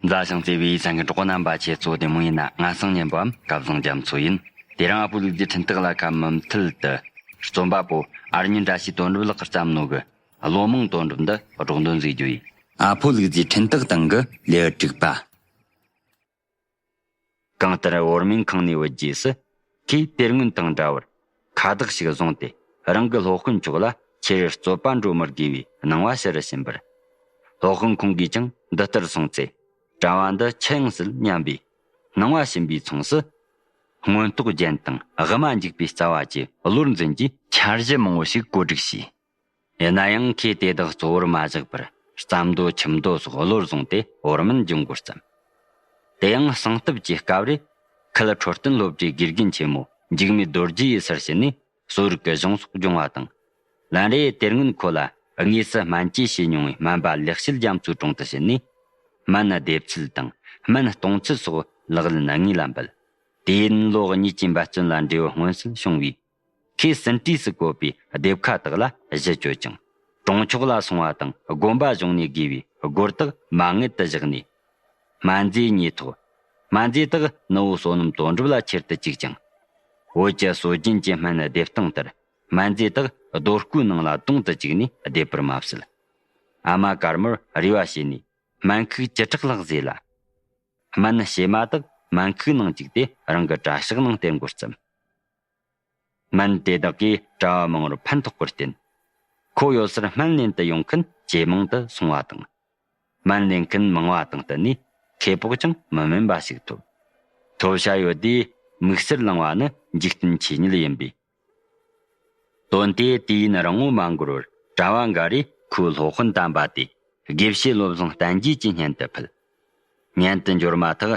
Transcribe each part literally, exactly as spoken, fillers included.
མཛའ་ཞིང་བརྩེ་བའི་ས་ངན་གྲོགས་རྣམ་པ། ཁྱེད་ཚོ་བདེ་མོ་ཡིན་ན། ང་སང་ཉན་པའམ་སྐལ་བཟང་རྒྱ་མཚོ་ཡིན། དེ་རིང་ཨ་ཕོ་ལུག་རྫིའི་འཕྲིན་སྟེགས་ལ་ཁ་མུ་མཐུད་དུ། རྩོམ་པ་པོ་ཨར་ཉིན་བཀྲ་ཤིས་དོན་གྲུབ་ལགས་ཀྱིས་བརྩམས་ནོ་གི། བློ་མང་དོན་གྲུབ་འདི་སྒྲོག་འདོན་མཛད་རྒྱུ་ཡིན། ཨ་ཕོ་ལུག་རྫིའི་འཕྲིན་སྟེགས་སྟེང་གི་ལེའུ་དྲུག་པ། གང་ལྟར་བོར་མིན་ཁང་ནས་བུད་རྗེས་སུ། ཁོས་དེ་སྔོན་དང་འདྲ་བར་ཁ་བཏགས་ཤིག་བཟུང་སྟེ། རང་གི་སློབ་དཔོན་མཆོག་ལ་ཁྱེད་རྩོད་པ་འགྲོ་མི་དགོས་པའི་གནང་བ་ཞུ་རུ་ཕྱིན་པར། སློབ་དཔོན་ཁོང་གིས་ཀྱང་འདི་ལྟར་གསུངས་ཚེ། དྲ་བ་འདི་ཆི་ཡང་སྲིད་སྙམ་པའི་སྣང་བ་ཞུམ་པའི་མཚུངས་སུ། མངོན་རྟོགས་རྒྱན་དང་དབུ་མ་འཇུག་པའི་རྩ་བ་བཅས་བློར་འཛིན་གྱི་འཆར་གཞི་མང་བོ་ཞིག་བཀོད་སྒྲིག་བྱས། ཡིན་ན་ཡང་ཁོས་དེ་དག་གཙོ་བོར་མ་བཞག་པར། རྩ་མདོ་ཁྱིམ་མདོ་སོགས་བློར་བཟུང་སྟེ་བོར་མིན་སྦྱོང་བརྡར་བརྩམས། དེ་ཡང་གསང་སྟབས་ཀྱི་སྐབས་རེ། ཁུལ་འཕྲོད་བསྟེན་སློབ་གྲྭའི་དགེ་རྒན་ཆེན་མོ་འཇིགས་མེད་རྡོ་རྗེ་ཡི་སར་ཕྱིན་ནས། གསོ་རིག་གི་གཞུང་སོགས་སྦྱོང་བ་དང་། ལན་རེ་དེ་སྔོན་ཁོ་ལ་དངོས་སུ་སྨན་བཅོས་བྱས་མྱོང་བའི་སྨན་པ་ལེགས་བཤད་རྒྱ་མཚོའི་དྲུང་དུ་ཕྱིན་ནས། སྨན་སྡེབ་ཚུལ་དང་སྨན་གཏོང་ཚུལ་སོགས་ལག་ལེན་དངོས་ལ་འབད། དུས་ཡུན་ལོ་གཉིས་ཀྱི་འབད་བརྩོན་ལ་འབྲས་བུ་མངོན་གསལ་བྱུང་བས། ཁོས་ཟིན་བྲིས་སུ་བཀོད་པའི་སྡེབ་ཁ་དག་ལ་གཞི་བཅོལ་ཅིང་། གྲོང་ཆོག་ལ་སོང་བ་དང་དགོན་པ་གཞུང་ནས་དགོས་པའི་སྒོར་དག་མ་དངུལ་དུ་བཞག་ནས། སྨན་རྫས་ཉོས་ཐོག། སྨན་རྫས་དག་ནུ་བོ་བསོད་ནམས་དོན་གྲུབ་ལ་ཁྱེར་དུ་བཅུག་ཅིང་། བོད་ཀྱི་སྲོལ་རྒྱུན་གྱི་སྨན་སྡེབ་སྟངས་ལྟར། སྨན་རྫས་དག་རྡོ་བརྐོས་ནང་ལ་དོང་དུ་བཅུག་ནས་སྡེབ་པར་མ་ཟད། ཨ་མ་དཀར་མོར་རེ་བ་བྱས་ནས། སྨན་ཁུག་བཅུ་ཕྲག་ལྷག་ཟོས་ལ། སྨན་ཕྱེ་མ་དག་སྨན་ཁུག་ནང་བཅུག་སྟེ། རང་གི་གྲྭ་ཤག་ནང་སྟེར་འགོ་བརྩམས། སྨན་དེ་དག་གིས་གྲྭ་བ་མང་བོར་ཕན་ཐོགས་པར་བརྟེན། ཁོ་ཡོད་སར་སྨན་ལེན་དུ་ཡོང་མཁན་ཇེ་མང་དུ་སོང་བ་དང་། སྨན་ལེན་མཁན་མང་བ་དང་བསྟུན་ནས། ཁེ་སྤོགས་ཀྱང་མི་དམན་པ་ཞིག་ཐོབ། ཐོབ་བྱ་ཡོད་དུས་དམིགས་བསལ་བླངས་པ་ནི་འཇིག་རྟེན་ཆོས་ཉིད་ཡིན་པས། དོན་དེ་དུས་ཡུན་རིང་བོ་མ་འགོར་བར། གྲྭ་བ་འགའ་རེས་ཁོའི་སློབ་དཔོན་དམ་པ་དེ་དགེ་བཤེས་བློ་བཟང་བསྟན་རྒྱས་ཀྱི་སྙན་དུ་ཕུལ། སྙན་དུ་འབྱོར་མ་ཐག་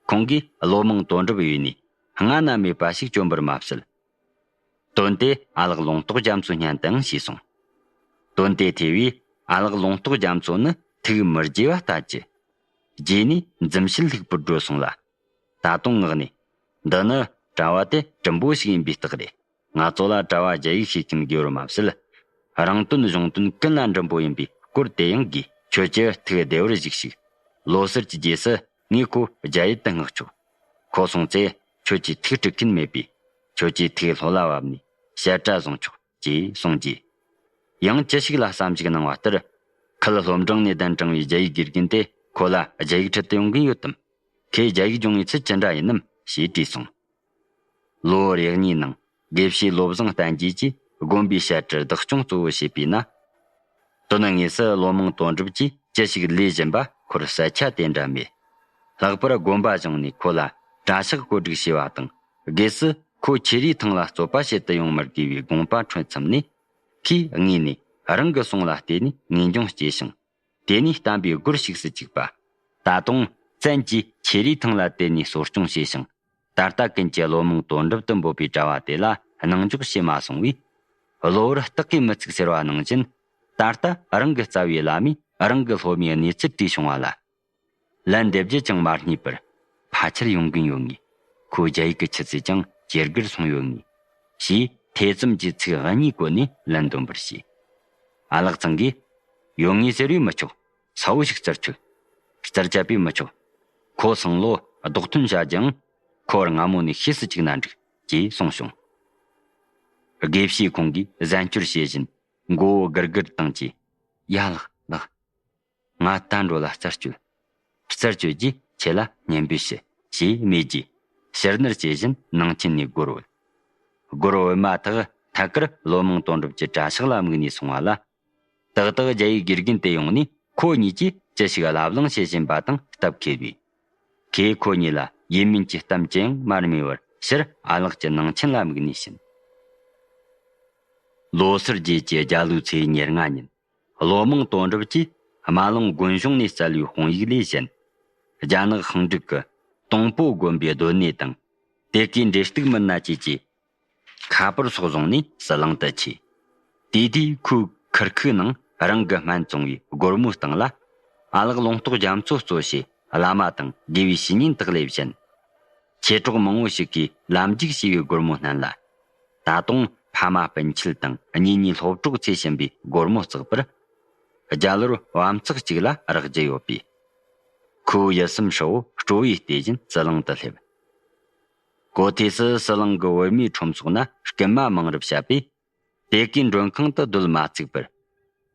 ཁོང་གིས་བློ་མང་དོན་གྲུབ་ཡུལ་ནས་སྔ་ན་མེད་པ་ཞིག་བསྐྱོན་པར་མ་ཟད། དོན་དེ་ཨ་ལགས་ལུང་རྟོགས་རྒྱ་མཚོའི་སྙན་དུའང་ཞུས་སོང་། དོན་དེ་ཐོས་པས་ཨ་ལགས་ལུང་རྟོགས་རྒྱ་མཚོ་ནི་ཐུགས་མི་དགྱེས་པ་ལྟ་ཅི། རྗེས་ནས་འཛུམ་ཞལ་ལྷུག་པོར་བགྲོད་སོང་ལ། ད་དུང་ངག་ནས། འདི་ནི་གྲྭ་བ་དེ་གྲུང་པོ་ཞིག་ཡིན་པའི་རྟགས་རེད། ང་ཚོ་ལ་གྲྭ་བ་རྒྱ་ཡིག་ཤེས་མཁན་དགོས་པར་མ་ཟད། རང་དོན་གཞུང་དོན་ཀུན་ལ་འགྲིམ་པོ་ཡིན་པའི་སྐོར་དེ་ཡང་དགོས། ཁྱོད་ཀྱིས་ཐུགས་བདེ་བར་བཞུགས་ཤིག། ལོ་སར་གྱི་རྗེས་སུ་ངས་ཁོ་རྒྱ་ཡུལ་དུ་མངགས་ཆོག། ཁོ་སོང་ཚེ་ཁྱོད་ཀྱི་ཐུགས་དཀྲུག་མཁན་མེད་པས། ཁྱོད་ཀྱིས་ཐུགས་ལྷོད་ལ་བབས་ནས་བཤད་གྲྭ་བཟུང་ཆོག་ཅེས་གསུངས་རྗེས། ཡང་ཅི་ཞིག་ལ་བསམ་གཞིག་གནང་བ་ལྟར། ཁུལ་སློབ་འབྲིང་ནས་གདན་དྲངས་པའི་རྒྱ་ཡིག་དགེ་རྒན་དེ་ཁོ་ལ་རྒྱ་ཡིག་ཁྲིད་དུ་ཡོང་གིན་ཡོད་དམ། ཁོས་རྒྱ་ཡིག་སྦྱོང་བའི་ཚུལ་ཅི་འདྲ་ཡིན་ནམ་ཞེས་དྲིས་སོང་། ལོ་རེ་གཉིས་ནང་དགེ་བཤེས་བློ་བཟང་བསྟན་རྒྱས་ཀྱིས་དགོན་པའི་བཤད་གྲྭར་བདག་སྐྱོང་གཙོ་བོ་བྱས་པས་ན། དོན་དངོས་སུ་བློ་མང་དོན་གྲུབ་ཀྱིས་ཅི་ཞིག་ལས་བཞིན་པ་ཁོར་གསལ་ཆ་དེ་འདྲ་མེད། ལྷག་པར་དགོན་པ་གཞུང་ནས་ཁོ་ལ་གྲྭ་ཤག་བཀོད་སྒྲིག་བྱས་པ་དང་། སྒོས་སུ་ཁོ་ཁྱེ་རིའི་ཐང་ལ་རྩོད་པ་བྱེད་དུ་ཡོང་མི་དགོས་པའི་དགོངས་པ་འཁྲོལ་མཚམས་ནས། ཁོས་དངོས་ནས་རང་གི་གསུང་ལ་བརྟེན་ནས་ངེས་འབྱུང་སྐྱེས་ཤིང་། དེ་ནས་བསྟན་པའི་སྒོར་ཞུགས་སུ་བཅུག་པ། ད་དུང་བཙན་གྱིས་ཁྱེ་རིའི་ཐང་ལ་བརྟེན་ནས་གསོ་སྐྱོང་བྱས་ཤིང་། ད་ལྟ་ཀུན་གྱིས་བློ་མང་དོན་གྲུབ་ཏུ་འབོད་པའི་གྲྭ་བ་དེ་ལ་སྣང་འཇོག་བྱས་མ་སོང་བས། གློ་བུར་སྟག་གིས་མི་ཚུགས་ཟེར་བ་ནང་བཞིན། ད་ལྟ་རང་གི་རྩ་བའི་བླ་མས་རང་གི་སློབ་མའི་གནས་ཚུལ་དྲིས་བྱུང་བ་ལ། ལན་འདེབས་རྒྱུ་ཅང་མ་རྙེད་པར། ཕལ་ཆེར་ཡོང་གིན་ཡོད་ངེས། ཁོ་རྒྱ་ཡིག་གི་ཆུ་ཚད་ཀྱང་ཇེ་སྒུར་སོང་ཡོད་ངེས། ཞེས་ཐེ་ཚོམ་གྱི་ཚིག་གཉིས་བཀོལ་ནས་ལན་འདོན་པར་བྱས། ཨ་ལགས་ཚང་གིས། ཡོང་ངེས་ཟེར་བས་མི་ཆོག། གསལ་བོ་ཞིག་བཙལ་ཆོག། བཙལ་བཅད་པས་མི་ཆོག། ཁོ་སང་ལོ་རྡོག་ཐོན་བྱ་རྒྱུའང་ཁོ་སྔ་མོ་ནས་ཤེས་སུ་བཅུག་ན་འགྲིག་ཅེས་གསུངས་བྱུང་། དགེ་བཤེས་ཁོང་གིས་གཟན་སྐྱོར་བྱེད་བཞིན་མགོ་བོ་སྒུར་སྒུར་བཏང་རྗེས། ཡ་ལགས་ལགས། ང་ད་འགྲོ་ལ་རྩད་གཅོད། རྩད་གཅོད་རྗེས་ཁྱེད་ལ་སྙན་འབུལ་ཞུ། ཞེས་སྨྲས་རྗེས། ཕྱིར་ནུར་བྱེད་བཞིན་ནང་ཁྱིམ་ནས་སྒོར་བུད། སྒོར་བུད་མ་ཐག་ཐད་ཀར་བློ་མང་དོན་གྲུབ་ཀྱི་གྲྭ་ཤག་ལ་དམིགས་ནས་སོང་བ་ལ། ཏག་ཏག་རྒྱ་ཡིག་དགེ་རྒན་དེ་ཡོང་ནས་ཁོ་གཉིས་ཀྱིས་ཅི་ཞིག་བླ་བླང་བྱེད་བཞིན་པ་དང་སྟབས་འཁེལ་བས། ཁོས་ཁོ་གཉིས་ལ་ཡིད་སྨོན་གྱི་གཏམ་ཅི་ཡང་མ་སྨྲས་པར་ཕྱིར་ཨ་ལགས་ཀྱི་ནང་ཁྱིམ་ལ་དམིགས་ནས་ཕྱིན། ལོ་སར་རྗེས་ཀྱི་རྒྱ་ལོའི་ཚེས་ཉེར་ལྔ་ཉིན། བློ་མང་དོན་གྲུབ་ཀྱིས་རྨ་ལུང་དགོན་གཞུང་ནས་སྩལ་བའི་དཔང་ཡིག་ལས་གཞན། རྒྱ་ནག་ཧང་ཀྲིག་གི་ཏུང་པོ་དགོན་པའི་སྡོད་གནས་དང་། དེ་གའི་འབྲེལ་གཏུག་མི་སྣ་བཅས་ཀྱི་ཁ་པར་སོགས་བཟུང་ནས་ཟི་ལིང་དུ་ཆས། དེ་དུས་ཁོའི་ཁུར་ཁུག་ནང་རང་གི་སྨན་བཙོང་བའི་སྒོར་མོའི་སྟེང་ལ། ཨ་ལགས་ལུང་རྟོགས་རྒྱ་མཚོ་གཙོ་བྱས་བླ་མ་དང་དགེ་བའི་བཤེས་གཉེན་དག་ལས་གཞན། མཆེད་གྲོགས་མང་བོ་ཞིག་གིས་ལམ་རྒྱུགས་བྱས་པའི་སྒོར་མོ་བསྣན་ལ། ད་དུང་ཕ་མ་སྤུན་མཆེད་དང་གཉེན་ཉེའི་སློབ་གྲོགས་ཚོས་བྱིན་པའི་སྒོར་མོ་བརྩེགས་པར། རྒྱ་ལོར་བབ་ཚགས་གཅིག་ལ་རག་རྒྱུ་ཡོད་པས། ཁོའི་ཡིད་སེམས་ཧྲིལ་བོ་སྤྲོ་བའི་ལྟས་བཞིན་ཟི་ལིང་དུ་སླེབས། གོ་ཐོས་སུ་ཟི་ལིང་གི་བོད་མིའི་ཁྲོམ་ཚོགས་ན་རྐུན་མ་མང་རབས་བཤད་པས། དེ་གའི་མགྲོན་ཁང་དུ་སྡོད་མ་བཅུག་པར།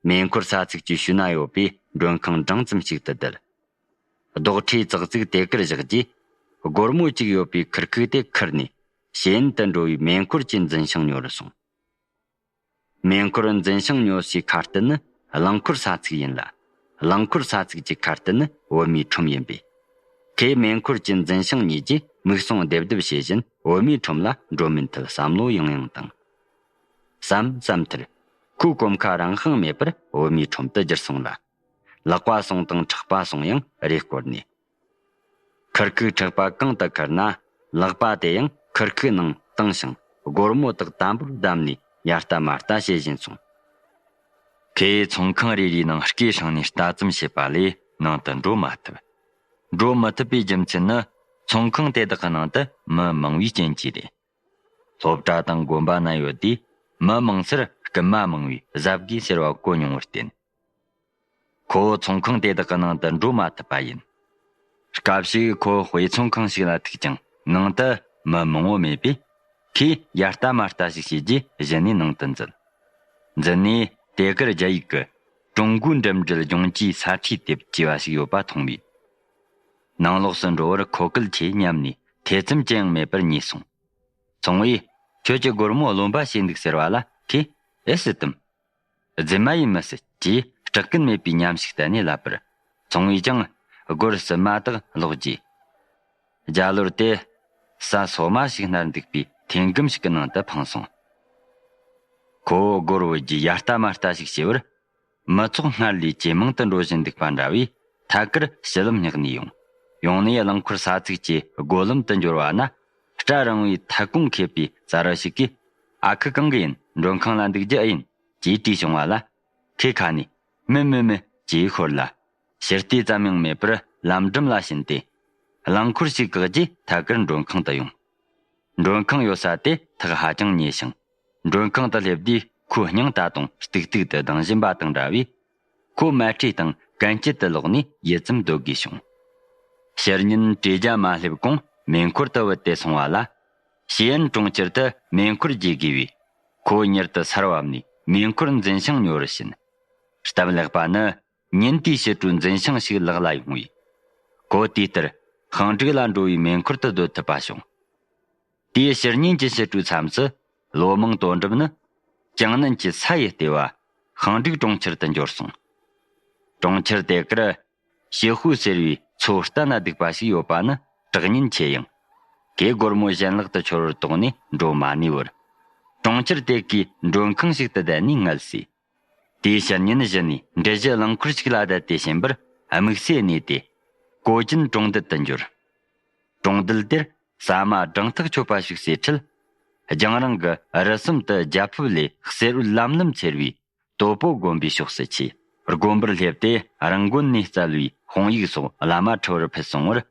མེ་འཁོར་ས་ཚིགས་ཀྱི་ཤུལ་ན་ཡོད་པའི་མགྲོན་ཁང་འབྲིང་ཙམ་ཞིག་ཏུ་བསྡད། རྡོག་ཁྲེས་ཙག་ཙིག་དེ་གར་བཞག་རྗེས། སྒོར་མོ་གཅིག་ཡོད་པའི་ཁུར་ཁུག་དེ་ཁུར་ནས། ཞེ་ཡིན་དུ་འགྲོ་བའི་མེ་འཁོར་གྱི་འཛིན་ཞིང་ཉོ་རུ་སོང་། མེ་འཁོར་འཛིན་ཞིང་ཉོ་སའི་ཁ་གཏད་ནི་རླངས་འཁོར་ས་ཚིགས་ཡིན་ལ། རླངས་འཁོར་ས་ཚིགས་ཀྱི་ཁ་གཏད་ནི་བོད་མིའི་ཁྲོམ་ཡིན་པས། ཁོས་མེ་འཁོར་གྱི་འཛིན་ཞིང་ཉོས་རྗེས་མིག་ཟུང་རྡེབ་རྡེབ་བྱེད་བཞིན་བོད་མིའི་ཁྲོམ་ལ་འགྲོ་མིན་ཐད་བསམ་བློ་ཡང་ཡང་བཏང་། བསམ་བསམ་མཐར། ཁོའི་གོམ་ཁ་རང་དབང་མེད་པར་བོད་མིའི་ཁྲོམ་དུ་བསྒྱུར་སོང་ལ། ལག་པ་བཟུང་དང་ཕྲག་པ་བཟུང་ཡང་རེས་སྐོར་ནས། ཁུར་ཁུག་ཕྲག་པ་གང་དུ་ཁུར་ན། ལག་པ་དེ་ཡང་ཁུར་ཁུག་ནང་བཏིང་ཞིང་སྒོར་མོ་དག་དམ་པོར་བསྡམས་ནས་ཡར་ལྟ་མར་ལྟ་བྱེད་བཞིན་སོང་། ཁོས་ཚོང་ཁང་རེ་རེའི་ནང་སྐེ་བསྲིངས་ནས་ལྟ་ཙམ་བྱེད་པ་ལས་ནང་དུ་འགྲོ་མ་ཐུབ། འགྲོ་མི་ཐུབ་པའི་རྒྱུ་མཚན་ནི། ཚོང་ཁང་དེ་དག་གི་ནང་དུ་མི་མང་བའི་རྐྱེན་གྱིས་རེད། སློབ་གྲྭ་དང་དགོན་པ་ན་ཡོད་དུས། མི་མང་སར་རྐུན་མ་མང་བས་གཟབ་དགོས་ཟེར་བ་གོ་མྱོང་བར་བརྟེན། ཁོ་བོ་ཚོང་ཁང་དེ་དག་གི་ནང་དུ་འགྲོ་མ་ཐུབ་པ་ཡིན། སྐབས་ཤིག་ཁོ་བོ་དཔེ་ཚོང་ཁང་ཞིག་ལ་ཐུག་ཀྱང་ནང་དུ་མི་མང་བོ་མེད་པས། ཁོས་ཡར་ལྟ་མར་ལྟ་ཞིག་བྱས་རྗེས་གཞི་ནས་ནང་དུ་འཛུལ། འཛུལ་ནས་དེ་གར་རྒྱ་ཡིག་གི། ཀྲུང་གོའི་འགྲིམ་འགྲུལ་ལྗོངས་ཀྱི་ས་ཁྲའི་དེབ་ཅེས་པ་ཞིག་ཡོད་པ་མཐོང་བས། ནང་ལོགས་སུ་འགྲོ་བར་ཁོ་སྐུལ་ཆེ་སྙམ་ནས་ཐེ་ཚོམ་ཅི་ཡང་མེད་པར་ཉལ་སོང་། ཚོང་པས། ཁྱོད་ཀྱི་སྒོར་མོ་རློན་པ་བྱས་འདུག་ཟེར་བ་ལ་ཁོས། ཨེ་སྲིད་དམ། རྫུན་མ་ཡིན་མི་སྲིད་ཅེས་སྐྲག་གིན་མེད་པའི་ཉམས་ཤིག་བསྟན་ནས་ལབ་པར། ཚོང་པས་ཀྱང་སྒོར་བཙུན་མ་དག་སློག་རྗེས། རྒྱ་ལོར་དེ་ས་སོ་མ་ཞིག་སྣར་འདུག་པའི་ཐེན་སྒམ་ཞིག་གི་ནང་དུ་འཕངས་སོང་། ཁོ་བོ་སྒོར་བུད་རྗེས་ཡར་ལྟ་མར་ལྟ་ཞིག་བྱས་པར། མི་ཚོགས་སྔར་ལས་ཇེ་མང་དུ་འགྲོ་བཞིན་འདུག་པ་འདྲ་བས། ཐད་ཀར་ཞི་ལམ་བསྙེགས་ནས་ཡོང་། ཡོང་ནས་རླངས་འཁོར་ས་ཚིགས་ཀྱི་སྒོ་ལམ་དུ་འབྱོར་བ་ན། སྐྲ་རིང་བོའི་ཐད་གོང་མཁས་པའི་ཙ་ར་ཞིག་གིས། ཨ་ཁུ་གང་གི་ཡིན། མགྲོན་ཁང་ལ་འདུག་རྒྱུ་ཨེ་ཡིན། ཅེས་དྲིས་བྱུང་བ་ལ། ཁོས་ཁ་ནས། མིན་མིན་མིན། ཅེས་ཤོར་ལ། ཕྱིར་ལྟས་ཙམ་ཡང་མེད་པར་ལམ་འགྲམ་ལ་ཕྱིན་ཏེ། རླངས་འཁོར་ཞིག་བཀག་རྗེས་ཐད་ཀར་མགྲོན་ཁང་དུ་ཡོང་། མགྲོན་ཁང་ཡོད་ས་དེ་ཐག་ཧ་ཅང་ཉེ་ཞིང་། མགྲོན་ཁང་དུ་སླེབས་དུས་ཁོའི་སྙིང་ད་དུང་ཏིག་ཏིག་ཏུ་ལྡང་བཞིན་པ་དང་འདྲ་བས། ཁོ་མལ་ཁྲིའི་སྟེང་གན་རྐྱལ་དུ་ལོག་ནས་ཡིད་ཙམ་སྡོད་དགོས་བྱུང་། ཕྱི་ཉིན་དྲོ་རྒྱ་མ་སླེབས་གོང་མེ་འཁོར་དུ་བུད་དེ་སོང་བ་ལ། ཞེ་ཡན་གྲོང་ཁྱེར་དུ་མེ་འཁོར་རྒྱས་དགོས་པས། ཁོ་མྱུར་དུ་སར་བབས་ནས་མེ་འཁོར་འཛིན་ཞིང་ཉོ་བར་ཕྱིན། སྟབས་ལེགས་པ་ནི། ཉིན་དེའི་ཕྱི་དྲོའི་འཛིན་ཞིང་ཞིག་ལག་ལ་ཡོང་བས། ཁོ་དེ་ལྟར་ཤིང་འབྲུག་ལ་འགྲོ་བའི་མེ་འཁོར་དུ་སྡོད་ཐུབ་པ་བྱུང་། དེའི་ཕྱི་ཉིན་གྱི་ཕྱི་དྲོའི་མཚམས་སུ། ལོ་མང་དོན་གྲུབ་ནི། ཅང་ནན་གྱི་ས་ཡི་ལྟེ་བ། ཤིང་འབྲུག་གྲོང་ཁྱེར་དུ་འབྱོར་སོང་། གྲོང་ཁྱེར་དེ་གར། ཞི་ཧུ་ཟེར་བའི་མཚོ་གཏན་ན་སྡུག་པ་ཞིག་ཡོད་པ་ནི་དྲག་ཉེན་ཆེ་ཡང་། ཁོས་སྒོར་མོ་གཞན་ལག་ཏུ་འཆོར་བར་དོགས་ནས་འགྲོ་མ་ནུས་པར། གྲོང་ཁྱེར་དེ་གའི་མགྲོན་ཁང་ཞིག་ཏུ་བསྡད་ནས་ངལ་གསོས། དེའི་ཕྱི་ཉིན་གཞི་ནས་འགྲུལ་བཞུད་རླངས་འཁོར་ཞིག་ལ་བསྡད་དེ་ཕྱིན་པར་དམིགས་བསལ་གནས་ཏེ། གོ་ཅིན་གྲོང་རྡལ་དུ་འབྱོར། གྲོང་རྡལ་དེར་ཟ་མ་སྦྲང་ཐག་ཆོད་པ་ཞིག་བཟོས་འཕྲལ། རྒྱང་རིང་གི་རི་གསེབ་ཏུ་རྒྱ་ཕིབས་ལས་གསེར་འོད་ལམ་ལམ་འཚེར་བའི་དོ་པོ་དགོན་པའི་ཕྱོགས་སུ་མཆིས། དགོན་པར་སླེབས་ཏེ་རང་དགོན་ནས་བསྩལ་བའི་དཔང་ཡིག་སོགས་བླ་མ་ཁྲི་བར་ཕུལ་སོང་བར།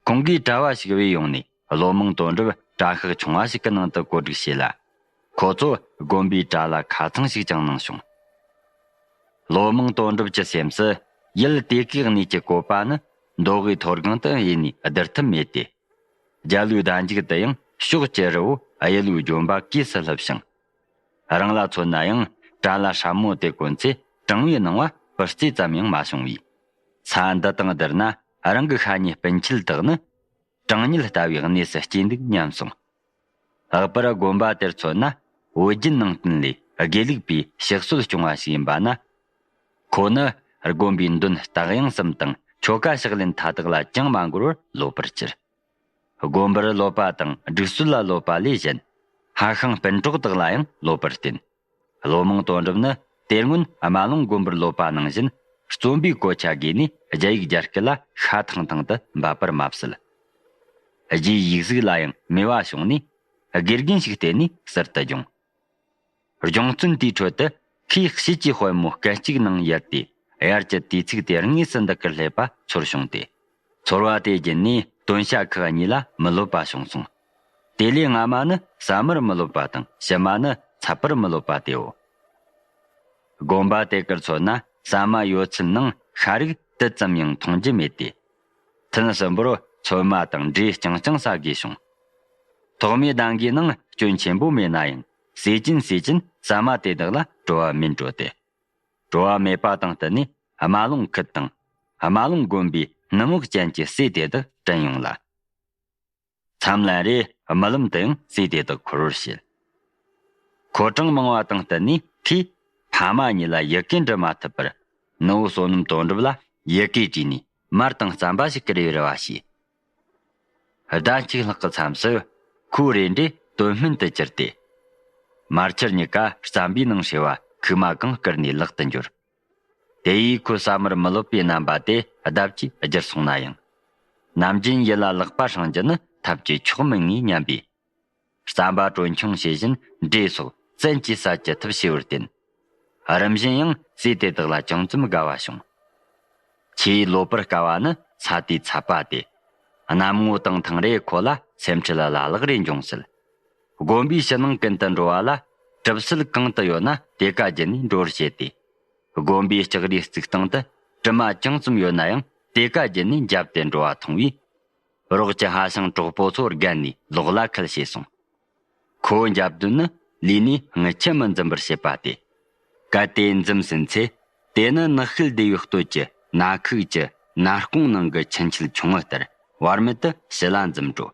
ཁོང་གིས་གྲྭ་བ་ཞིག་བོས་ཡོང་ནས། ལོ་མང་དོན་གྲུབ་གྲྭ་ཤག་ཆུང་བ་ཞིག་གི་ནང་དུ་བཀོད་སྒྲིག་བྱས་ལ། ཁོ་ཚོ་དགོན་པའི་གྲྭ་ལ་ཁ་ཚང་ཞིག་ཀྱང་གནང་བྱུང་། ལོ་མང་དོན་གྲུབ་ཀྱི་སེམས་སུ། ཡུལ་དེ་གའི་གནས་ཀྱི་བཀོད་པ་ནི། མདོ་དབུས་མཐོ་སྒང་དུ་ཡེ་ནས་བསྡུར་ཐབས་མེད་དེ། རྒྱ་ལོའི་ཟླ་མཇུག་ཏུ་ཡང་ཕྱོགས་ཀྱི་རི་བོ་གཡུ་ལོའི་ལྗོན་པ་གོས་སུ་ལྷུབ་ཞིང་། རང་ལ་མཚོན་ན་ཡང་གྲྭ་ལ་སྲབ་མོ་དེ་གོན་ཚེ་གྲང་བའི་སྣང་བ་སྤུ་རྩེ་ཙམ་ཡང་མ་བྱུང་བས། ས་འདི་དང་བསྡུར་ན་རང་གི་ཤ་ཉེ་སྤུན་མཆེད་དག་ནི། གྲང་ཉལ་ལྟ་བུའི་གནས་སུ་སྐྱེས་འདུག་སྙམ་སོང་། ལྷག་པར་དགོན་པ་དེར་མཚོན་ན། བོད་བརྒྱུད་ནང་བསྟན་ལས་དགེ་ལུགས་པའི་ཞིག་གསོ་སྐྱོང་བ་ཞིག་ཡིན་པ་ན། ཁོ་ནི་དགོན་པའི་འདོན་རྟ་དབྱངས་གསུམ་དང་ཆོ་ག་ཕྱག་ལེན་མཐའ་དག་ལ་ཅང་མ་འགོར་བར་སློབ་པར་གྱུར། དགོན་པར་སློབ་པ་དང་སྒྲིག་སྲོལ་ལ་སློབ་པ་ལས་གཞན། ཧྭ་ཤང་སྤུན་གྲོགས་དག་ལ་ཡང་སློབ་པར་བསྟེན། ལོ་མང་དོན་གྲུབ་ནི་དེ་སྔོན་རྨ་ལུང་དགོན་པར་སློབ་པ་ནང་བཞིན་རྩོམ་པའི་གོ་ཆ་བགོས་ནས་རྒྱ་ཡིག་སྦྱར་སྐད་ལ་ཤ་ཐང་ཐང་དུ་འབབ་པར་མ་ཟད། རྒྱའི་ཡིག་གཟུགས་ལ་ཡང་མོས་པ་བྱུང་ནས་དགེ་རྒན་ཞིག་བསྟེན་ནས་ཟུར་དུ་སྦྱོང་། སྦྱོང་བརྩོན་དེའི་ཁྲོད་དུ་ཁོས་ཕྱིས་ཀྱི་དཔལ་མོ་སྐད་ཅིག་ནང་ཡལ་ཏེ་དབྱར་གྱི་དུས་ཚིགས་དེ་དངོས་སུ་འདི་གར་སླེབས་པ་ཚོར་བྱུང་སྟེ། ཚོར་བ་དེ་བརྒྱུད་ནས་སྟོན་ཤ་ཁག་གཉིས་ལ་མི་སློབ་པ་བྱུང་སོང་། དེ་ལས་སྔ་མ་ནི་ཟ་མར་མི་སློབ་པ་དང་ཕྱི་མ་ནི་ཚ་པར་མི་སློབ་པ་དེའོ། དགོན་པ་དེ་གར་མཚོན་ན་ཟ་མ་ཡོད་ཚད་ནང་ཤ་རིགས་དུད་ཙམ་ཡང་འཐུང་རྒྱུ་མེད་དེ། ཐུན་གསུམ་པོར་ཚོད་མ་དང་འབྲས་རྐྱང་རྐྱང་ཟ་དགོས་བྱུང་། ཐོག་མའི་གདམས་ཀའི་ནང་སྐྱོན་ཆེན་པོ་མེད་ན་ཡང་ཟས་ཅན་ཟས་ཅན་ཟ་མ་དེ་དག་ལ་སྤྲོ་བ་མིན་འགྲོ་སྟེ། སྤྲོ་བ་མེད་པ་དང་བསྟུན་ནས་རྨ་ཀླུང་ཁུལ་དང་རྨ་ཀླུང་དགོན་པའི་ནུབ་འོག་ཅན་གྱི་ཟས་དེ་དག་དྲན་ཡོང་ལ། མཚམས་ལན་རེ་རྨི་ལམ་དུ་ཡང་ཟས་དེ་དག་འཁོར་བར་བྱེད། ཁོ་གྲངས་མང་བ་དང་བསྟུན་ནས་ཁོས་ཕ་མ་གཉིས་ལ་ཡི་གེ་འབྲི་མ་ཐུབ་པར། ནུ་བོ་བསོད་ནམས་དོན་གྲུབ་ལ་ཡི་གེ་བྲིས་ནས་མར་དང་རྩམ་པ་ཞིག་བསྐུར་བའི་རེ་བ་བྱས། ཟླ་གཅིག་ལྷག་གི་མཚམས་སུ་ཁོའི་རེ་འབྲས་དོན་སྨིན་དུ་གྱུར་ཏེ། མར་ཆུར་གཉིས་ཀ་རྩམ་པའི་ནང་བསྲེས་པ་ཁུག་མ་གང་བསྐུར་ནས་ལག་ཏུ་འབྱོར། དེ་ཡིས་ཁོའི་བསམ་པར་མི་ལོབ་པའི་རྣམ་པ་དེ་ལྡབ་ཀྱིས་བསྒྱུར་སོང་ན་ཡང་། ནམ་རྒྱུན་ཡིད་ལ་ལག་པ་བསྲིང་རྒྱུ་ནི་ཐབས་ཀྱི་མཆོག་མིན་ངེས་སྙམ་པས། རྩམ་པ་གྲོན་ཆུང་བྱེད་བཞིན་འབྲས་སོགས་བཙན་གྱིས་ཟ་ཅི་ཐུབ་བྱས་པར་བརྟེན། རིམ་བཞིན་ཡང་ཟས་དེ་དག་ལ་ཅུང་ཙམ་དགའ་བ་བྱུང་། ཆེས་ལོབས་པར་དཀའ་བ་ནི་ཚ་དེའི་ཚད་པ་སྟེ། གནམ་ངོ་དྭངས་ཐང་རེ་ཁོ་ལ་སེམས་ཁྲལ་བླ་ལྷག་རེ་འབྱུང་སྲིད། དགོན་པའི་ཕྱི་ནང་ཀུན་ཏུ་འགྲོ་བ་ལ་གྲིབ་སེལ་གང་དུ་ཡོད་ན་དེ་ཀ་བརྒྱུད་ནས་འགྲོ་བར་བྱེད་དེ། དགོན་པའི་ལྕགས་རིའི་རྩིག་སྟེང་དུ་གྲིབ་མ་ཅུང་ཙམ་ཡོད་ན་ཡང་དེ་ཀ་བརྒྱུད་ནས་འཇབ་སྟེ་འགྲོ་བ་མཐོང་བས། རོགས་ཀྱི་ཧྭ་ཤང་གྲོགས་པོ་ཚོ་རྒན་ནས་ལོག་ལ་ཁུལ་བྱས་སོང་། ཁོ་འཇབ་དུས་ནི་ལུས་ནས་རྔུལ་ཆུ་མི་འཛིན་པར་བྱེད་པ་སྟེ། གལ་ཏེ་འཛིན་ཟིན་ཚེ། དེ་ནི་ནགས་ཤུལ་སྡེ་བའི་སྟོད་ཀྱི་ན་ཁུག་ཀྱི་ན་སྐོང་ནང་གི་ཆུ་འཁྱིལ་ཆུང་ངུ་ལྟར་བར་མེད་དུ་ཞི་ལ་འཛིན་འགྲོ།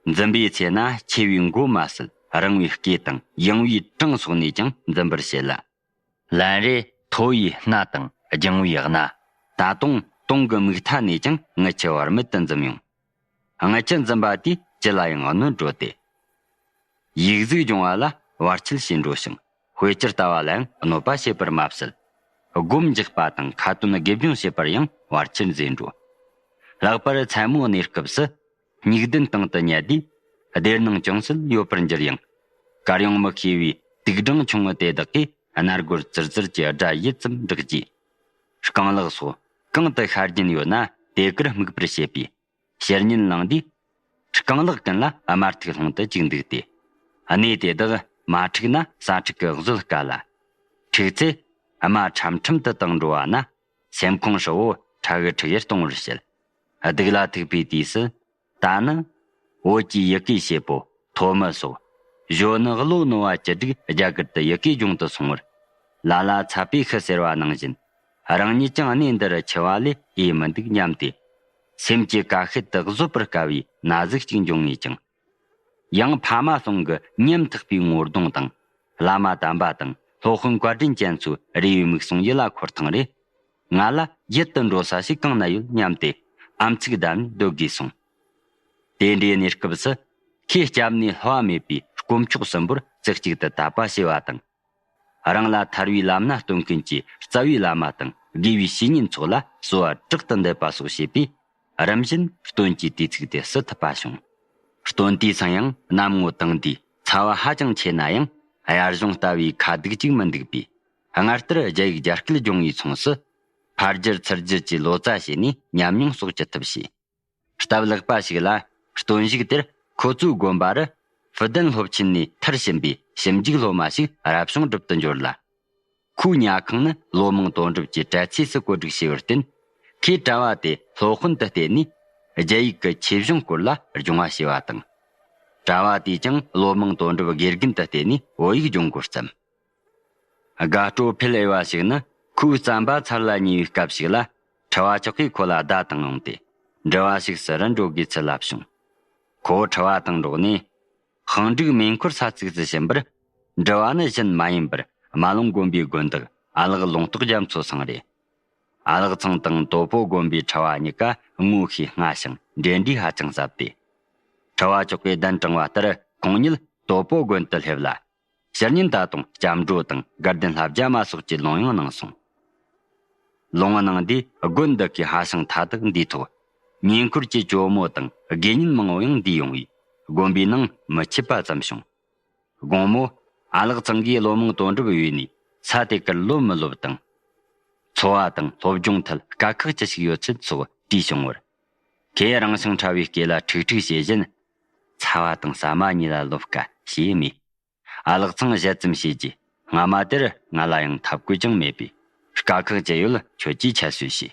འཛིན་པའི་ཚེ་ན་ཆེ་བའི་མགོ་མ་ཟད་རིང་བའི་སྐེ་དང་ཡང་བའི་བྲང་སོགས་ནས་ཀྱང་འཛིན་པར་བྱེད་ལ། ལན་རེ་མཐོ་བའི་སྣ་དང་ལྗང་བའི་སྣ། ད་དུང་དུང་གི་མིག་མཐའ་ནས་ཀྱང་རྔུལ་ཆུ་བར་མེད་དུ་འཛིན་ཡོང་། རྔུལ་ཆུ་འཛིན་པ་དེས་ཅི་ལ་ཡང་གནོད་འགྲོ་སྟེ། ཡིག་གཟུགས་སྦྱོང་བ་ལ་བར་ཆད་བྱེད་འགྲོ་ཞིང་དཔེ་ཆར་ལྟ་བ་ལ་ཡང་གནོད་པ་བྱེད་པར་མ་ཟད། སྒོམ་རྒྱག་པ་དང་ཁ་ཏོན་དགེ་སྦྱོང་བྱེད་པར་ཡང་བར་ཆད་མཛད་འགྲོ། ལྷག་པར་མཚན་མོ་གནས་སྐབས་སུ། སྨྱུག་ལྡན་སྟེང་དུ་ཉལ་དུས། བདེ་སྣང་ཅུང་ཟད་ཡོད་པར་འགྱུར་ཡང་། དཀར་ཡང་མི་ཤེས་པའི་དུག་སྦྲང་ཆུང་ངུ་དེ་དག་གིས་སྣ་སྒོར་ཙིར་ཙིར་གྱི་སྒྲ་ཡུད་ཙམ་བསྒྲགས་རྗེས། རྐང་ལག་སོགས་གང་དུ་ཤ་རྒྱུན་ཡོད་ན་དེ་གར་དམིགས་པར་བྱེད་པས། ཕྱིར་ཉིན་ལངས་དུས། རྐང་ལག་ཀུན་ལ་དམར་ཐིག་ལྷུང་དུ་བཅུག་འདུག་སྟེ། གནས་དེ་དག་མ་འཁྲུགས་ན་ཟ་འཕྲུག་གི་བཟོད་དཀའ་ལ། འཁྲུགས་ཚེ། རྨ་ཁྲམ་ཁྲམ་དུ་བཏང་འགྲོ་བ་ན། སེམས་ཁོང་ཧྲིལ་བོ་ཁྲ་གི་ཁྲི་ཡར་གཏོང་བར་བྱེད། སྡུག་ལ་ཐུག་པའི་དུས་སུ། ད་ནི། བོད་ཀྱི་ཡི་གེའི་བྱེད་པོ་ཐོན་མི་སོགས། གཞོན་ནུ་བློ་རྣོ་བ་བཅུ་དྲུག་རྒྱ་གར་དུ་ཡི་གེ་སྦྱོང་དུ་སོང་བར། ལ་ལ་ཚ་པའི་ཤི་ཟེར་བ་ནང་བཞིན། རང་ཉིད་ཀྱང་གནས་འདིར་འཆི་བ་ལས་འོས་མི་འདུག་སྙམ་སྟེ། སེམས་ཀྱི་ཀ་ཤེད་དུ་བཟོད་པར་དཀའ་བའི་ན་ཟུག་ཅིག་འབྱུང་ངེས་ཀྱང་། ཡང་ཕ་མ་ཟུང་གི་ཉམ་ཐག་པའི་ངོ་གདོང་དང་། བླ་མ་དམ་པ་དང་སློབ་དཔོན་བཀའ་དྲིན་ཅན་ཚོའི་རེ་བའི་མིག་ཟུང་ཡིད་ལ་འཁོར་ཐེངས་རེ། ང་ལ་ཡིད་དུ་འགྲོ་ས་ཞིག་གང་ན་ཡོད་སྙམ་སྟེ་ཨམ་ཚིག་བསྡམས་ནས་སྡོད་དགོས་སོང་། དེ་འདྲའི་གནས་སྐབས་སུ། ཁོས་སྐྱབས་གནས་ལྷོ་བ་མེད་པའི་དཀོན་མཆོག་གསུམ་པོར་རྩེ་གཅིག་ཏུ་དད་པ་བྱས་པ་དང་། རང་ལ་ཐར་བའི་ལམ་སྣ་སྟོན་མཁན་གྱི་རྩ་བའི་བླ་མ་དང་དགེ་བའི་བཤེས་གཉེན་ཚོ་ལ་གསོལ་བ་དྲག་ཏུ་འདེབས་པ་སོགས་བྱས་པས། རིམ་བཞིན་སྟོན་གྱི་དུས་ཚིགས་དེ་བསུ་ཐུབ་པ་བྱུང་། སྟོན་དུས་སང་ཡང་གནམ་ངོ་དྭངས་དུས་ཚ་བ་ཧ་ཅང་ཆེ་ན་ཡང་། དབྱར་གཞུང་ལྟ་བུའི་ཁ་སྡུག་ཅིག་མི་འདུག་པས། སྔར་ལྟར་རྒྱ་ཡིག་རྒྱ་སྐད་སྦྱོང་བའི་མཚུངས་སུ། ཕར་རྒྱུར་ཚུར་རྒྱུར་གྱི་ལོ་ཙཱ་བྱས་ནས་ཉམས་མྱོང་གསོག་ཅི་ཐུབ་བྱས། སྟབས་ལེགས་པ་ཞིག་ལ། སྟོན་གཞུག་དེར་ཁོ་ཚོའི་དགོན་པ་རུ། ཧྥུ་ཏན་སློབ་ཆེན་ནས་མཐར་ཕྱིན་པའི་ཞིབ་འཇུག་སློབ་མ་ཞིག་རབ་བྱུང་སྒྲུབ་ཏུ་འབྱོར་ལ། ཁོའི་ཉལ་ཁང་ནི་ལོ་མང་དོན་གྲུབ་ཀྱི་གྲལ་ཚོས་སུ་བཀོད་སྒྲིག་བྱས་པར་བརྟེན། ཁོས་གྲྭ་བ་དེ་སློབ་དཔོན་དུ་བསྟེན་ནས། རྒྱ་ཡིག་གི་ཆོས་གཞུང་སྐོར་ལ་སྦྱོང་བ་བྱས་པ་དང་། གྲྭ་བ་དེས་ཀྱང་ལོ་མང་དོན་གྲུབ་དགེ་རྒན་དུ་བསྟེན་ནས་བོད་ཡིག་སྦྱོང་འགོ་བརྩམས། དགའ་སྤྲོ་འཕེལ་འོས་པ་ཞིག་ནི། ཁོའི་རྩམ་པ་ཚར་ལ་ཉེ་བའི་སྐབས་ཤིག་ལ། ཁྲི་བ་མཆོག་གིས་ཁོ་ལ་བརྡ་བཏང་ཡོང་སྟེ། འགྲུལ་བ་ཞིག་སུ་རུ་འགྲོ་དགོས་ཚུལ་ལབ་བྱུང་། ཁོ་ཁྲི་བ་དང་འགྲོགས་ནས། ཧང་ཀྲུག་མེ་འཁོར་ས་ཚིགས་སུ་ཕྱིན་པར། འགྲུལ་བ་ནི་གཞན་མ་ཡིན་པར། རྨ་ཀླུང་དགོན་པའི་དགོན་བདག་ཨ་ལགས་ལུང་རྟོགས་རྒྱ་མཚོ་ཚང་རེད། ཨ་ལགས་ཚང་དང་དོ་པོ་དགོན་པའི་ཁྲི་བ་གཉིས་ཀ་ངོ་ཤེས་སྔ་ཞིང་འབྲེལ་འདྲིས་ཧ་ཅང་ཟབ་སྟེ། ཁྲི་བ་མཆོག་གིས་གདན་དྲངས་པ་ལྟར་ཁོང་ཉིད་དོ་པོ་དགོན་དུ་སླེབས་ལ། ཕྱི་ཉིན་ད་དུང་སྐྱབས་འགྲོ་དང་དགའ་ལྡན་བསླབ་བྱ་མ་སོགས་ཀྱི་ལུང་ཡང་གནང་སོང་། ལུང་གནང་དུས་དགོན་འདི་གའི་ཧ་ཤང་མཐའ་དག་འདིའི་ཐོག་ཉེ་འཁོར་གྱི་ཇོ་མོ་དང་དགེ་བསྙེན་མང་བོ་ཡང་འདུས་ཡོང་བས་དགོན་པའི་ནང་མི་ཆད་པ་ཙམ་བྱུང་། དགོང་མོ་ཨ་ལགས་ཚང་གིས་ལོ་མང་དོན་གྲུབ་བོས་ནས་ས་དེ་ཀར་ལོ་མི་ལོབས་དང་། འཚོ་བ་དང་སློབ་སྦྱོང་ཐད་དཀའ་ཁག་ཅི་ཞིག་ཡོད་ཚུལ་སོགས་དྲིས་བྱུང་བར། ཁོས་རང་ཞིང་ཕྲ་བའི་སྐེ་ལ་ཁྲིག་ཁྲིག་བྱེད་བཞིན། ཚ་བ་དང་ཟ་མ་གཉིས་ལ་ལོབས་དཀའ་ཞེས་སྨྲས། ཨ་ལགས་ཚང་ཞལ་ཙམ་བྱས་རྗེས་སྔ་མ་དེར་ང་ལ་ཡང་ཐབས་བཀོད་ཀྱང་མེད་པས། དཀའ་ཁག་ཅི་ཡོད་ཁྱོད་ཀྱིས་ཁྱད་གསོད་བྱོས།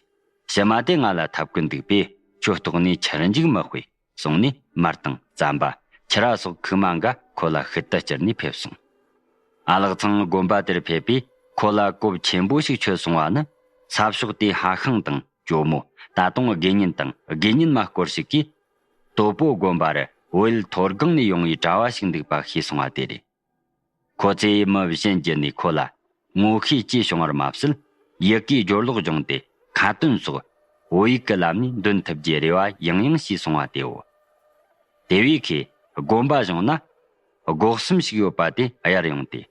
ཕྱི་མ་དེ་ང་ལ་ཐབས་བཀོད་འདུག་པས། ལྟོགས་ནས་ཆར་འཇིག་མི་དཔེ་གསུངས་ནས། མར་དང་རྩམ་པ། ཁྱི་ར་སོགས་ཁུག་མ་འགའ་ཁོ་ལ་ཤུལ་དུ་སྐྱུར་ནས་ཕེབས་སོང་། ཨ་ལགས་ཚང་དགོན་པ་དེར་ཕེབས་པས་ཁོ་ལ་གོ་བ་ཆེན་པོ་ཞིག་ཆོད་སོང་བ་ནི། ས་ཕྱོགས་དེའི་ཧྭ་ཤང་དང་ཇོ་མོ། ད་དུང་དགེ་བསྙེན་དང་དགེ་བསྙེན་མ་སྐོར་ཞིག་གིས། དོ་པོ་དགོན་པར་བོད་ཡུལ་མཐོ་སྒང་ནས་ཡོང་བའི་གྲྭ་བ་ཞིག་འདུག་པ་ཤེས་སོང་བ་དེ་རེད། ཁོ་ཚོས་མི་གཞན་བརྒྱུད་ནས་ཁོ་ལ་ངོ་ཤེས་བཅས་བྱུང་བར་མ་ཟད། ཡི་གེའི་སྦྱོར་ཀློག་སྦྱོང་སྟེ། ཁ་ཏོན་སོགས་བོད་ཡིག་གི་ལམ་ནས་འདོན་ཐུབ་རྒྱུའི་རེ་བ་ཡང་ཡང་བྱས་སོང་བ་དེའོ། དེ་བས་ཁོས་དགོན་པ་བཞེངས་ན་སྒོ་གསུམ་ཞིག་ཡོད་པ་དེ་གཡར་ཡོང་སྟེ།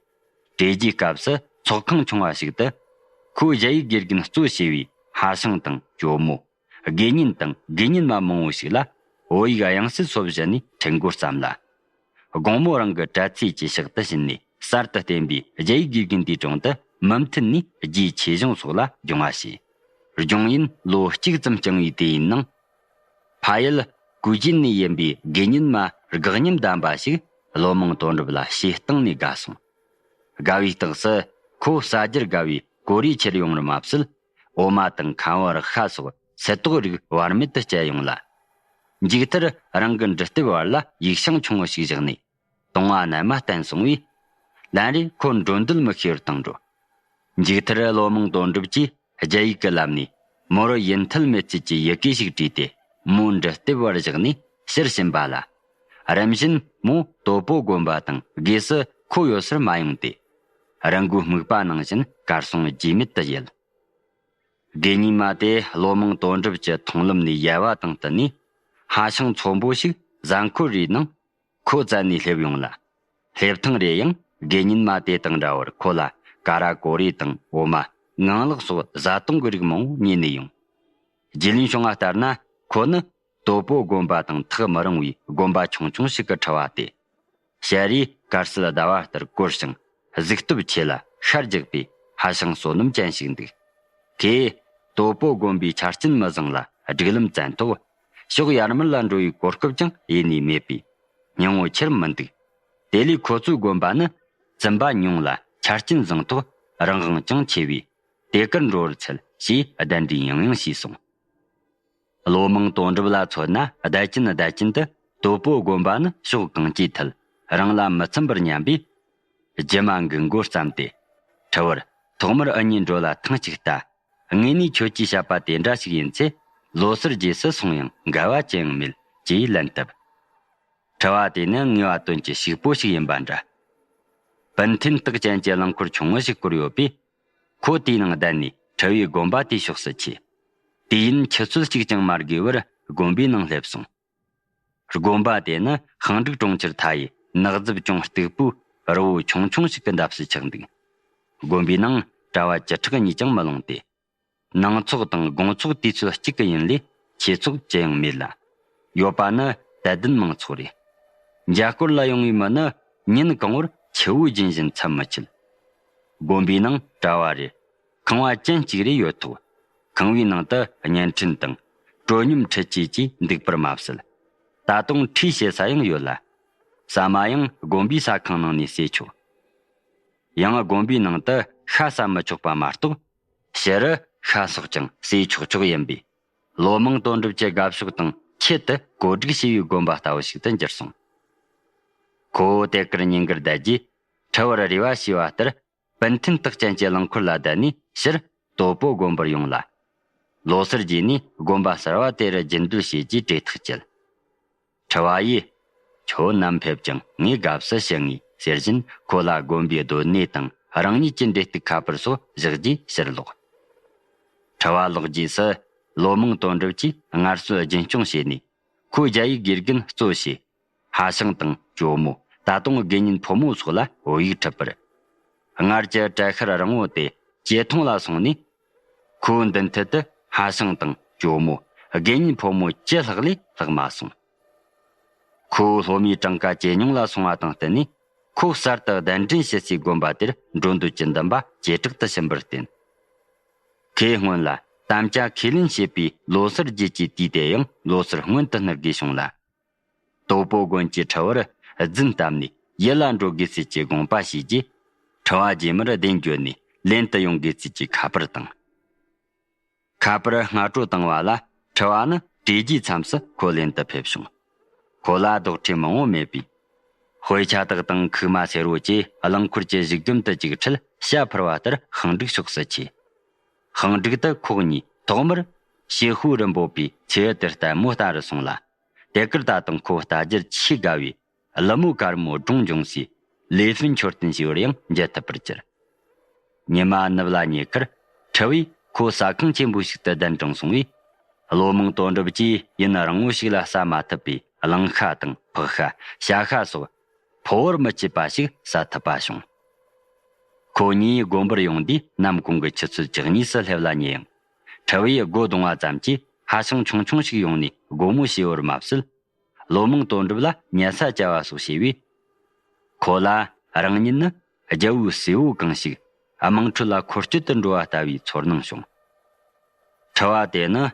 བྲེལ་རྒྱུའི་སྐབས་སུ་ཚོགས་ཁང་ཆུང་བ་ཞིག་ཏུ། ཁོས་གཞལ་ཡས་དགེ་རྒན་གཙོ་བྱས་པའི་ཧྭ་ཤང་དང་ཇོ་མོ། དགེ་བསྙེན་དང་དགེ་བསྙེན་མ་མང་བོ་ཞིག་ལ་བོད་ཡིག་དབྱངས་གསལ་སོགས་བཞིན་ནས་ཁྲིད་འགོ་བརྩམས་ལ། དགོང་མོ་རང་གི་གྲྭ་ཚེས་ཀྱི་ཕྱག་ཏུ་ཕྱིན་ནས། གསར་དུ་བསྟེན་པའི་རྒྱ་ཡིག་དགེ་རྒན་དེའི་དྲུང་དུ་མུ་མཐུད་ནས་རྒྱའི་ཆོས་གཞུང་སོགས་ལ་སྦྱོང་བ་བྱས། སྦྱོང་ཡུན་ལོ་གཅིག་ཙམ་བསྐྱངས་པའི་དུས་ཡུན་ནང་། ཕ་ཡུལ་ཀུའུ་ཅིན་ནས་ཡིན་པའི་དགེ་བསྙེན་མ་དགག་ཉམས་ལྡན་པ་ཞིག་བློ་མང་དོན་གྲུབ་ལ་ཞེ་གཏིང་ནས་དགའ་སོང་། དགའ་བའི་རྟགས་སུ་ཁོ་ཟ་རྒྱུར་དགའ་བའི་གོ་རེ་ཁྱེར་ཡོང་བར་མ་ཟད། འོ་མ་དང་ཁམ་བུ་རག་ཤ་སོགས་སིལ་ཏོག་རིགས་བར་མེད་དུ་སྤྱད་ཡོང་ལ། མཇུག་མཐར་རང་གི་འབྲུ་ལྟེབ་བར་ལ་ཡིག་ཆང་ཆུང་ངུ་ཞིག་བཞག་ནས། བཏུང་བ་རྣལ་མ་བསྟན་སོང་བས། ལན་རེ་ཁོ་འགྲོ་འདུལ་མི་ཤེས་པར་བཏང་འགྲོ། མཇུག་མཐར་བློ་མང་དོན་གྲུབ་ཀྱིས་རྒྱ་ཡིག་གི་ལམ་ནས་མོ་ར་ཡུན་ཐལ་མེད་ཚུལ་གྱི་ཡི་གེ་ཞིག་བྲིས་ཏེ། མོའི་འབྲུ་ལྟེབ་བར་བཞག་ནས་ཕྱིར་ཕྱིན་པ་ལ། རིམ་བཞིན་མོ་དོ་པོ་དགོན་པ་དང་སྒོས་སུ་ཁོ་ཡོད་སར་མ་ཡོང་སྟེ། རང་གི་སྨུག་པ་ནང་བཞིན་གར་སོང་རྒྱུས་མེད་དུ་ཡལ། དགེ་བསྙེན་མ་དེ་བློ་མང་དོན་གྲུབ་ཀྱི་མཐོང་ལམ་ནས་ཡལ་བ་དང་བསྟུན་ནས། ཧྭ་ཤང་ཚོན་པོ་ཞིག་གཟའ་འཁོར་རེའི་ནང་ཁོ་བཙལ་ནས་སླེབས་ཡོང་ལ། སླེབས་ཐེངས་རེ་ཡང་དགེ་བསྙེན་མ་དེ་དང་འདྲ་བར་ཁོ་ལ་ཀ་ར་ཀོ་རེ་དང་འོ་མ། ངང་ལག་སོགས་བཟའ་བཏུང་གི་རིགས་མང་བོ་ཉོས་ནས་ཡོང་། རྒྱུས་ལོན་བྱུང་བ་ལྟར་ན། ཁོ་ནི་དོ་པོ་དགོན་པ་དང་ཐག་མི་རིང་བའི་དགོན་པ་ཆུང་ཆུང་ཞིག་གི་ཁྲི་བ་སྟེ། ཞལ་རས་དཀར་གསལ་ཟླ་བ་ལྟར་བསྐོར་ཞིང་། གཟུགས་སྟོབས་ཆེ་ལ་ཤར་རྒྱག་པའི་ཧྭ་ཤང་བསོད་ནམས་ཅན་ཞིག་འདུག། ཁོས་དོ་པོ་དགོན་པའི་ཆ་རྐྱེན་མི་བཟང་ལ་སྒྲིག་ལམ་བཙན་ཐོག། ཕྱོགས་ཡར་མར་ལ་འགྲོ་བའི་གོ་སྐབས་ཀྱང་ཡེ་ནས་མེད་པས། སྙིང་བོ་ཁྱེར་མི་འདུག། དེ་ལས་ཁོ་ཚོའི་དགོན་པ་ནི་བཙུན་པ་ཉུང་ལ་ཆ་རྐྱེན་བཟང་ཐོག། རང་དབང་ཅུང་ཆེ་བས། དེ་གར་འགྲོ་བར་འཚལ་ཞེས་གདན་འདྲེན་ཡང་ཡང་བྱས་སོང་། བློ་མང་དོན་གྲུབ་ལ་མཚོན་ན། བསྡད་ཀྱིན་བསྡད་ཀྱིན་དུ་དོ་པོ་དགོན་པ་ནི་ཕྱོགས་གང་ཅིའི་ཐད་རང་ལ་མི་འཚམ་པར་སྙམ་པས། རྒྱུ་མ་འགུལ་འགོ་བརྩམས་ཏེ། ཁྲི་བར་ཐོག་མར་འུ་གཉིས་འགྲོ་ལ་ཐེངས་གཅིག་ལྟ། དངོས་གནས་ཁྱོད་ཀྱིས་བཤད་པ་དེ་འདྲ་ཞིག་ཡིན་ཚེ། ལོ་སར་རྗེས་སུ་སོང་ཡང་འགལ་བ་ཅི་ཡང་མེད་ཅེས་ལན་བཏབ། ཁྲི་བ་དེ་ནི་ངེས་པ་དོན་གྱི་ཕྱུག་པོ་ཞིག་ཡིན་པ་འདྲ། པཎ་ཐེན་སྟག་ཅན་གྱི་རླངས་འཁོར་ཆུང་ངུ་ཞིག་བསྐོར་ཡོད་པས། ཁོ་དེའི་ནང་བསྡད་ནས་ཁྲི་བའི་དགོན་པ་དེའི་ཕྱོགས་སུ་ཆས། དུས་ཡུན་ཆུ་ཚོད་གཅིག་ཀྱང་མ་དགོས་པར་དགོན་པའི་ནང་སླེབས་སོང་། དགོན་པ་དེ་ནི་ཤིང་འབྲུག་གྲོང་ཁྱེར་མཐའ་ཡི་ནགས་རྫབ་ཅུང་སྟུག་པོའི་རི་བོ་ཆུང་ཆུང་ཞིག་གི་འདབས་སུ་ཆགས་འདུག། དགོན་པའི་ནང་གྲྭ་བ་བཅུ་ཕྲག་གཉིས་ཀྱང་མི་ལོངས་ཏེ། ནང་ཚོགས་དང་དགོང་ཚོགས་དུས་ཚོད་གཅིག་གི་ཡུན་ལས་ཆོས་ཚོགས་ཅི་ཡང་མེད་ལ། ཡོད་པ་ནི་དད་ལྡན་མང་ཚོགས་རེད། མཇལ་སྐོར་ལ་ཡོང་བའི་མི་ནི་ཉིན་གང་བོར་ཆུ་བོ་རྒྱུན་བཞིན་མཚམས་མི་ཆད། དགོན་པའི་ནང་གྲྭ་བ་རེ། ཁང་བ་ཅན་གཅིག་རེ་ཡོད་ཐོག། ཁང་བའི་ནང་དུ་བརྙན་འཕྲིན་དང་དྲོ་སྙོམས་འཕྲུལ་ཆས་ཀྱིས་འདུག་པར་མ་ཟད། ད་དུང་ཁྲུས་བྱེད་ས་ཡང་ཡོད་ལ། ཟ་མ་ཡང་དགོན་པའི་ཟ་ཁང་ནང་ནས་ཟོས་ཆོག། ཡང་དགོན་པའི་ནང་དུ་ཤ་ཟ་མི་ཆོག་པ་མ་གཏོགས། ཕྱི་རུ་ཤ་སོགས་ཀྱང་ཟོས་ཆོག་ཆོག་ཡིན་པས། བློ་མང་དོན་གྲུབ་ཀྱི་དགའ་ཕྱོགས་དང་ཆེད་དུ་བཀོད་སྒྲིག་བྱས་པའི་དགོན་པ་ལྟ་བུ་ཞིག་ཏུ་འགྱུར་སོང་། ཁོ་བོ་དེ་གར་ཉིན་དཀར་བསྡད་རྗེས། ཁྲི་བར་རེ་བ་བྱས་པ་ལྟར། པཎ་ཐེན་སྟག་ཅན་གྱི་རླངས་འཁོར་ལ་བསྡད་ནས་ཕྱིར་དོ་པོ་དགོན་པར་ཡོང་ལ། ལོ་སར་རྗེས་ནས་དགོན་པ་གསར་བ་དེ་རུ་རྒྱུན་སྡོད་བྱས་རྗེས་གྲོས་ཐག་བཅད། ཁྲི་བ་ཡིས། ཁྱོད་ནམ་ཕེབས་ཀྱང་ངའི་དགའ་བསུ་ཞུ་ངེས་ཟེར་བཞིན། ཁོ་ལ་དགོན་པའི་སྡོད་གནས་དང་རང་ཉིད་ཀྱི་འབྲས་ཐུག་ཁ་པར་སོགས་བཞག་རྗེས་ཕྱིར་ལོག། ཁྲི་བ་ལོག་རྗེས་སུ། བློ་མང་དོན་གྲུབ་ཀྱིས་སྔར་སྲོལ་རྒྱུན་སྐྱོང་བྱས་ནས། ཁོའི་རྒྱ་ཡིག་དགེ་རྒན་གཙོ་བྱས། ཧྭ་ཤང་དང་ཇོ་མོ། ད་དུང་དགེ་བསྙེན་ཕོ་མོ་སོགས་ལ་བོད་ཡིག་ཁྲིད་པར། སྔར་གྱི་གྲལ་ཤར་རིང་བོ་དེ་ཇེ་ཐུང་ལ་སོང་ནས། ཁོའི་མདུན་ཐད་དུ་ཧྭ་ཤང་དང་ཇོ་མོ། དགེ་བསྙེན་ཕོ་མོ་བཅུ་ལྷག་ལས་ལྷག་མ་སོང་། ཁོའི་སློབ་མའི་གྲངས་ཀ་ཇེ་ཉུང་ལ་སོང་བ་དང་བསྟུན་ནས། ཁོ་གསར་དུ་གདན་འདྲེན་བྱེད་སའི་དགོན་པ་དེར་འགྲོ་འདོད་ཀྱི་འདུན་པ་ཇེ་དྲག་ཏུ་ཕྱིན་པར་བརྟེན། ཁོས་སྔོན་ལ་དམ་བཅའ་ཁས་ལེན་བྱས་པའི་ལོ་སར་རྗེས་ཀྱི་དུས་དེ་ཡང་ལོ་སར་སྔོན་དུ་སྣུར་དགོས་བྱུང་ལ། དོ་པོ་དགོན་གྱི་ཁྲི་བར་རྫུན་བཏབ་ནས་ཡུལ་ལ་འགྲོ་དགོས་ཚུལ་གྱི་དགོངས་པ་བཞེས་རྗེས། ཁྲི་བ་རྗེས་མར་གདན་བརྒྱུད་ནས་ལེན་དུ་ཡོང་དགོས་ཚུལ་གྱི་ཁ་པར་བཏང་། ཁ་པར་སྔ་དྲོ་བཏང་བ་ལ། ཁྲི་བ་ནི་ སྤྲེལ་རྒྱུའི་མཚམས་སུ་ཁོ་ལེན་དུ་ཕེབས་བྱུང་། ཁོ་ལ་རྡོག་ཁྲེས་མང་བོ་མེད་པས། དཔེ་ཆ་དག་དང་ཁུག་མ་སེར་བོ་བཅས་རླངས་འཁོར་གྱི་གཞུག་གྱོན་དུ་ཅིག་ཁྲིད། ཤ་འཕུར་བ་ལྟར་ཤིང་འབྲུག་ཕྱོགས་སུ་ཆས། ཤིང་འབྲུག་ཏུ་ཁོ་གཉིས་ཐོག་མར་ཤེ་ཧུ་རིན་པོ་པའི་མཚེའུ་དེར་ལྟད་མོ་ལྟ་རུ་སོང་ལ། དེ་གར་ད་དུང་ཁོ་ལྟ་རྒྱུར་ཆེས་དགའ་བའི་ཀླུ་མོ་དཀར་མོ་སྒྲུང་འབྱུང་སའི་ལེ་ཧྥིན་མཆོད་རྟེན་ཞེས་པར་ཡང་མཇལ་ཐུབ་པར་གྱུར། ཉི་མ་ནུབ་ལ་ཉེ་ཁར་ཁྲི་བས་ཁོ་ཟ་ཁང་ཆེན་པོ་ཞིག་ཏུ་གདན་དྲངས་སོང་བས། བློན་མང་དོན་གྲུབ་ཀྱིས་ཡུན་རིང་བོ་ཞིག་ལ་ཟ་མ་ཐུབ་པའི་གླང་ཤ་དང་ཕག་ཤ། བྱ་ཤ་སོགས་ཕོ་བར་མི་ཆད་པ་ཞིག་ཟ་ཐུབ་པ་བྱུང་། ཁོ་གཉིས་དགོན་པར་ཡོང་དུས་ནམ་གུང་གི་ཆུ་ཚོད་བཅུ་གཉིས་སུ་སླེབས་ལ་ཉེ་ཡང་། ཁྲི་བས་སྒོ་རྡུང་བ་ཙམ་གྱིས་ཧ་ཅང་ཆུང་ཆུང་ཞིག་ཡོང་ནས་སྒོ་མོ་ཕྱེ་བར་མ་ཟད། བློན་མང་དོན་གྲུབ་ལ་ཉལ་ས་བཅའ་བ་སོགས་བྱས་པས། ཁོ་ལ་རང་ཉིད་ནི་རྒྱལ་པོའི་སྲས་པོ་གང་ཞིག་དམངས་ཁྲོད་ལ་འཁོར་སྐྱོད་དུ་འགྲོ་བ་ལྟ་བུའི་ཚོར་སྣང་བྱུང་། ཁྲི་བ་དེ་ནི་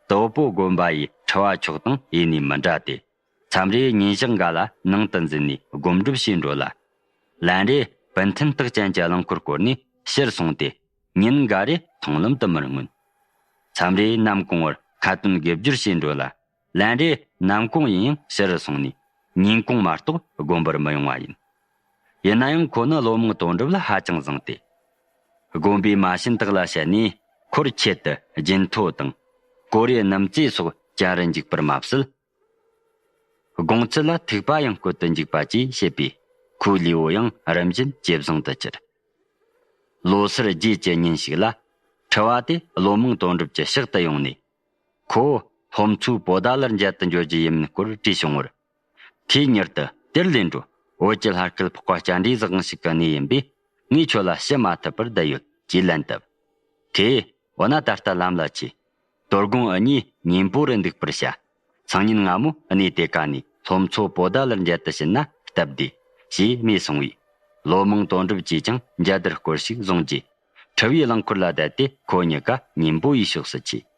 དྭོགས་པོ་དགོན་པ་ཡི་ཁྲི་བ་མཆོག་དང་ཡེ་ནས་མི་འདྲ་སྟེ། མཚམས་རེ་ཉིན་ཞག་འགའ་ལ་ནང་དུ་འཛུལ་ནས་སྒོམ་སྒྲུབ་བྱེད་འགྲོ་ལ། ལན་རེ་སྤུ་མཐུན་རྟགས་ཅན་གྱི་རླངས་འཁོར་བསྐོར་ནས་ཕྱིར་སོང་སྟེ། ཉིན་འགའ་རེ་མཐོང་ལམ་དུ་མར་མངོན། མཚམས་རེ་ནམ་གུང་བར་ཁ་ཏོན་དགེ་སྦྱོར་བྱེད་འགྲོ་ལ། ལན་རེ་ནམ་གུང་ཡིན་ཡང་ཕྱིར་སོང་ནས་ཉིན་གུང་མ་གཏོགས་དགོན་པར་མི་ཡོང་བ་ཡིན། ཡིན་ན་ཡང་ཁོ་ནི་བློན་མང་དོན་གྲུབ་ལ་ཧ་ཅང་བཟང་སྟེ། དགོན་པའི་མ་ཤིན་ཏག་ལ་བཤད་ནས་འཁོར་ཆེད་དུ་སྦྱིན་ཐོ་དང་། ཀོ་རེ་སྣུམ་རྩེ་སོགས་བཅའ་རུ་འཇུག་པར་མ་ཟད། སྒོང་ཚུལ་ལ་ཐིགས་པ་ཡང་བཀོད་དུ་འཇུག་པ་བཅས་བྱེད་པས། ཁོའི་ལུས་པོ་ཡང་རིམ་བཞིན་ཇེ་བཟང་དུ་གྱུར། ལོ་སར་རྗེས་ཀྱི་ཉིན་ཞིག་ལ། ཁྲི་བ་དེ་བློན་མང་དོན་གྲུབ་ཀྱི་ཕྱག་ཏུ་ཡོང་ནས། ཁོ་སློབ་མཚོ་པོ་ཏཱ་ལར་མཇལ་དུ་འགྱོ་རྒྱུ་ཡིན་མིན་སྐོར་དྲིས་བྱུང་བར། ཁོས་མྱུར་དུ་དེར་ལེན་འགྲོ། བོད་ཀྱི་ལྷ་སྐལ་འཕགས་པ་སྤྱན་རས་གཟིགས་དབང་ཕྱུག་གི་གནས་ཡིན་པས། ངས་ཁྱོད་ལ་ཞུ་མ་ཐུབ་པར་བསྡད་ཡོད་ཅེས་ལན་བཏབ། ཁོས། འོ་ན་ད་ལྟ་ལམ་ལ་ཆས། དོ་དགོང་འུ་གཉིས་གཉེན་པོ་རུ་འདུག་པར་བྱ། སང་ཉིན་སྔ་མོ་གནས་དེ་ཀ་ནས་སློབ་མཚོ་པོ་ཏཱ་ལར་མཇལ་དུ་ཕྱིན་ན་སྟབས་བདེ། ཞེས་སྨྲས་སོང་བས། བློན་མང་དོན་གྲུབ་ཀྱིས་ཀྱང་མཇལ་དར་སྐོར་ཞིག་བཟུང་རྗེས། ཁྲི་བའི་རླངས་འཁོར་ལ་བསྡད་དེ་ཁོ་གཉིས་ཀ་གཉེན་པོ་ཡི་ཕྱོགས་སུ་ཆས།